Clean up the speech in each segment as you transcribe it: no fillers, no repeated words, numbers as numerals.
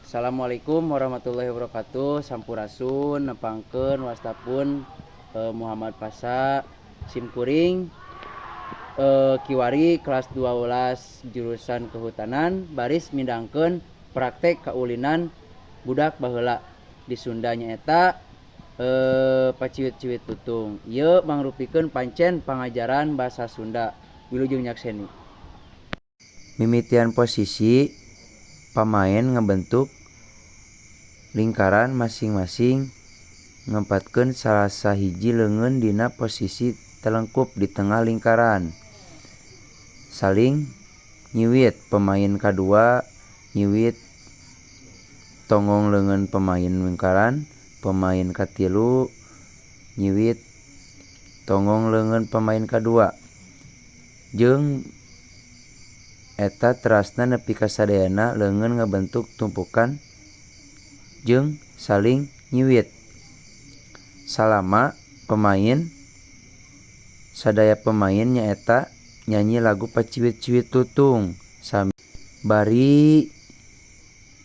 Assalamualaikum warahmatullahi wabarakatuh. Sampurasun, nepangkeun wasta pun Muhammad Pasa, sim kuring kiwari kelas 12 jurusan kehutanan, baris mindangkeun praktek kaulinan budak baheula di Sunda, nyaeta paciwit-ciwit lutung. Ieu mangrupikeun pancen pangajaran basa Sunda. Wilujeng nyakseni. Mimitian posisi pamaen ngabentuk lingkaran, masing-masing ngempatkeun salah sahiji leungeun dina posisi telengkup di tengah lingkaran, saling nyiwit. Pemain kadua nyiwit tonggong leungeun pemain lingkaran, pemain katilu nyiwit tonggong leungeun pemain kadua, jeung eta terasna nepi ka sadayana leungeun ngabentuk tumpukan jeung saling nyiwit. Salama pemain sadaya pemain nyaeta nyanyi lagu Paciwit-ciwit Lutung. Bari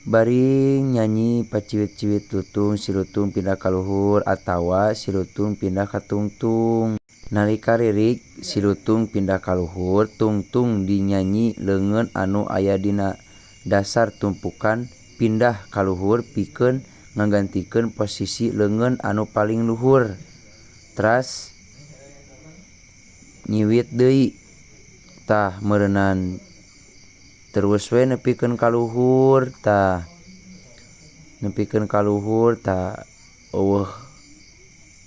bari nyanyi "Paciwit-ciwit lutung, si lutung pindah ka luhur" atawa "Si lutung pindah ka tungtung". Nalika lirik "Si lutung pindah ka luhur tungtung" dinyanyi, leungeun anu aya dina dasar tumpukan pindah ka luhur pikeun ngagantikeun posisi leungeun anu paling luhur, teras nyiwit deui. Tah, meureunan terus we nepikeun ka luhur. Tah, nepikeun ka luhur. Tah, euweuh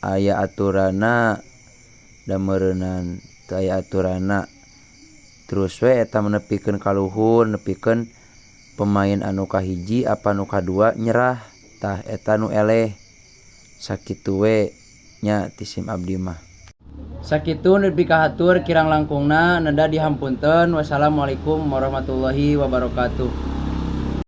aya aturanna da meureunan teu aya aturanna, terus we eta nepikeun ka luhur, nepikeun pemain anu kahiji apa nu kadua nyerah. Tah, eta nu eleh. Sakitu we nya ti sim abdi mah. Sakitu nu dipikahatur, kirang langkungna neda dihampunten. Wassalamualaikum warahmatullahi wabarakatuh.